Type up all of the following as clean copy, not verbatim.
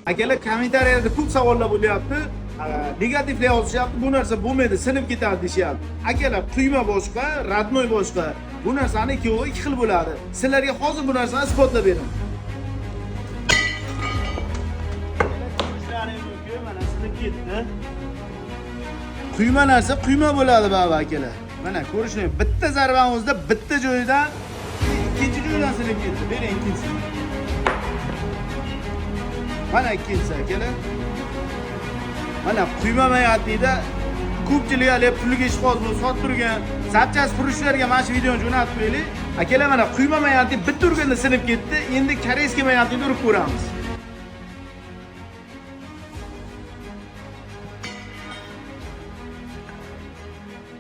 Akalar, kommentariyada ko'p savollar bo'lyapti. Negativlar yozishyapti. Bu narsa bo'lmaydi, sinib ketadi deyishyapti. Akalar, quyma boshqa, родной boshqa. Bu narsani ikkovi ikki xil bo'ladi. Sizlarga hozir bu narsani isbotlab beraman. Ko'rishlaring mumkin, mana sinib ketdi. Quyma narsa quyma bo'ladi baba akalar. Mana ko'rishing, bitta zarbani o'zida bitta joyidan ikkinchi joyidan sinib ketdi. Bering ikkinchisini. Mana ikkinchisi akalar. Mana quyma mayatlikda ko'pchilik hali pulga ishqoz bo'lib sotib turgan zapchast furushlarga mana shu videoni jo'natib qo'yaylik. Akalar, mana quyma mayatlik bitta urganda sinib ketdi. Endi koreyskiy mayatlikni urib ko'ramiz.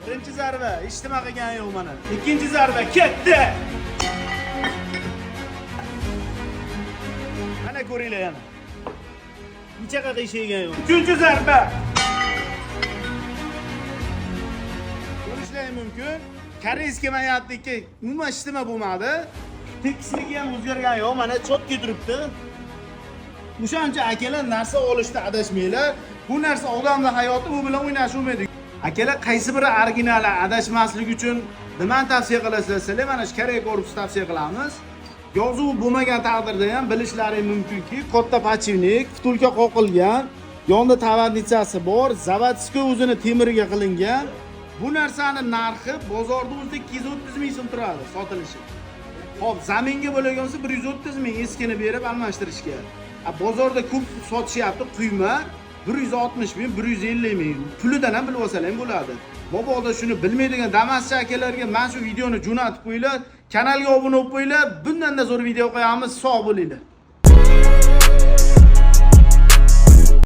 Birinchi zarba hech nima qilgani yo'q mana. Ikkinchi zarba ketdi. Mana ko'ringlar yana. Necha qiyshaygan yo'q. Uchinchi zarba. Ko'rishlaring mumkin. Koreyskiy mayatniki umuman hech nima bo'lmadi. Tekisligi ham o'zgargani yo'q. Mana chotga turibdi. O'shancha akalar narsa olishda adashmanglar. Bu narsa odamning hayoti, bu bilan o'ynash bo'lmaydi. Akalar, qaysi biri originali adashmaslik uchun nimani tavsiya qilasizlar? Sizlar mana shu Koreya korpusi tavsiya qilamiz. Yozuv bo'lmagan taqdirda ham bilishlaring mumkinki, katta подшипник, втулка qoqilgan, yonida tavarnitsasi bor, заводской o'zini temiriga qilingan. Bu narsani narxi bozorda o'zida 230 ming so'm turadi sotilishi. Xo'p, zaminga bo'lgan bo'lsa 130 ming eskini berib almashtirishga. A bozorda ko'p sotishyapti quyma 160 ming, 150 ming. Pulidan ham bilib olsalar ham bo'ladi. Mabodo shuni bilmaydigan damaschi akalarga mana shu videoni jo'natib qo'yinglar, kanalga obuna bo'lib qo'yinglar. Bundan-da zo'r video qo'yamiz. Sog' bo'linglar.